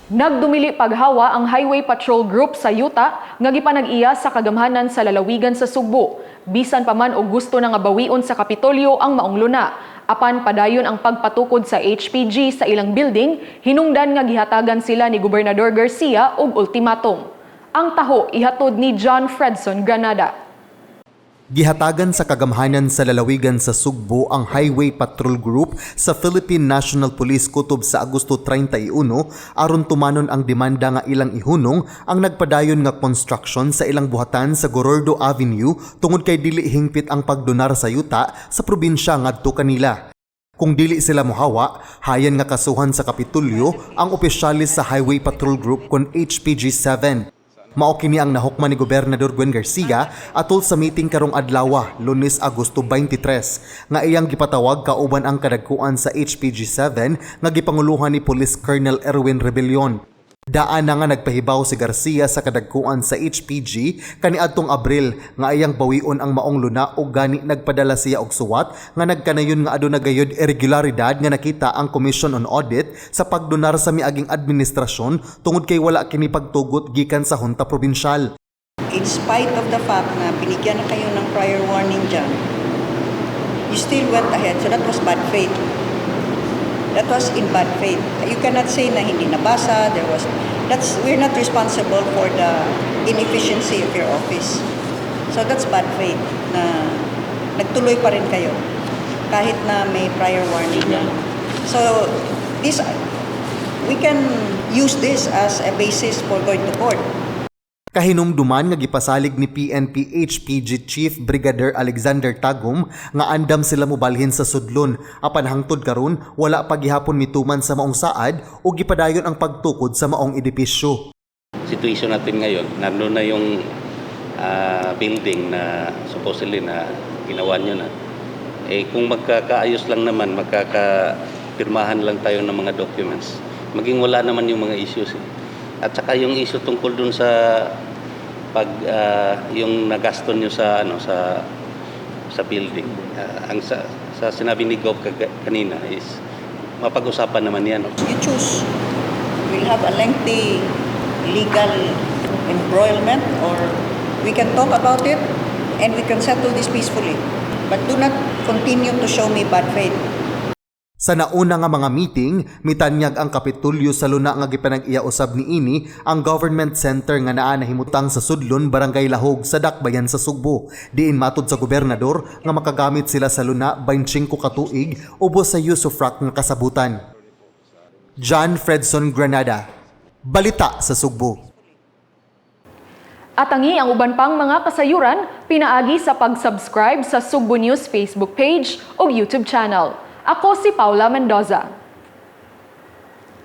Nagdumili paghawa ang Highway Patrol Group sa yuta nga gipanag-iya sa kagamhanan sa lalawigan sa Sugbo. Bisan pa man og gusto na nga bawion sa Kapitolyo ang maong luna. Apan padayon ang pagpatukod sa HPG sa ilang building, hinungdan nga gihatagan sila ni Gobernador Garcia og ultimatum. Ang taho ihatod ni John Fredson Granada. Gihatagan sa kagamhanan sa lalawigan sa Sugbo ang Highway Patrol Group sa Philippine National Police kutob sa Agosto 31 aron tumanon ang demanda nga ilang ihunong ang nagpadayon nga construction sa ilang buhatan sa Gorordo Avenue tungod kay dili hingpit ang pagdonar sa yuta sa probinsya ngadto kanila. Kung dili sila mohawa, hayan nga kasuhan sa Kapitolyo ang opisyalis sa Highway Patrol Group kon HPG-7. Mao kini ang nahukman ni Gobernador Gwen Garcia atol sa meeting karong adlaw, Lunes, Agosto 23, nga iyang gipatawag kauban ang kadagkuan sa HPG-7 nga gipanguluhan ni Police Colonel Erwin Rebellion. Daan na nga nagpahibaw si Garcia sa kadagkuan sa HPG kaniadtong Abril nga iyang bawion ang maong luna ug gani nagpadala siya og suwat nga nagkanayon nga aduna gayud irregularidad nga nakita ang Commission on Audit sa pagdonar sa miaging administrasyon tungod kay wala kini pagtugot gikan sa Junta Probinsyal. In spite of the fact na binigyan na kayo ng prior warning dyan, you still went ahead. So that was bad faith. That was in bad faith. You cannot say na hindi nabasa. We're not responsible for the inefficiency of your office. So that's bad faith na nagtuloy pa rin kayo kahit na may prior warning na. So we can use this as a basis for going to court. Kahinumduman nga gipasalig ni PNP HPG Chief Brigadier Alexander Tagum nga andam sila mobalhin sa sudlon, apan hangtod karon wala pa gihapon mituman sa maong saad o gipadayon ang pagtukod sa maong edipisyo. Situation natin ngayon, nandun na yung building na supposedly na ginawa nyo na. Eh kung magkakaayos lang naman, magkakapirmahan lang tayo ng mga documents, maging wala naman yung mga issues eh. At saka yung issue tungkol dun sa pag yung nagasto nyo sa ano sa sa building. Ang sa sinabi ni Gov kanina is mapag-usapan naman yan. You choose. We'll have a lengthy legal embroilment or we can talk about it and we can settle this peacefully. But do not continue to show me bad faith. Sa nauna nga mga meeting, mitanyag ang Kapitolyo sa luna nga gipanag-iya usab niini ang government center nga naa nahimutang sa Sudlon, Barangay Lahog sa Dakbayan sa Sugbo. Diin matod sa gobernador nga makagamit sila sa luna 25 ka tuig ubos sa usufruct nga kasabutan. John Fredson Granada, Balita sa Sugbo. Atangi ang uban pang mga kasayuran pinaagi sa pag-subscribe sa Sugbo News Facebook page o YouTube channel. Ako si Paula Mendoza.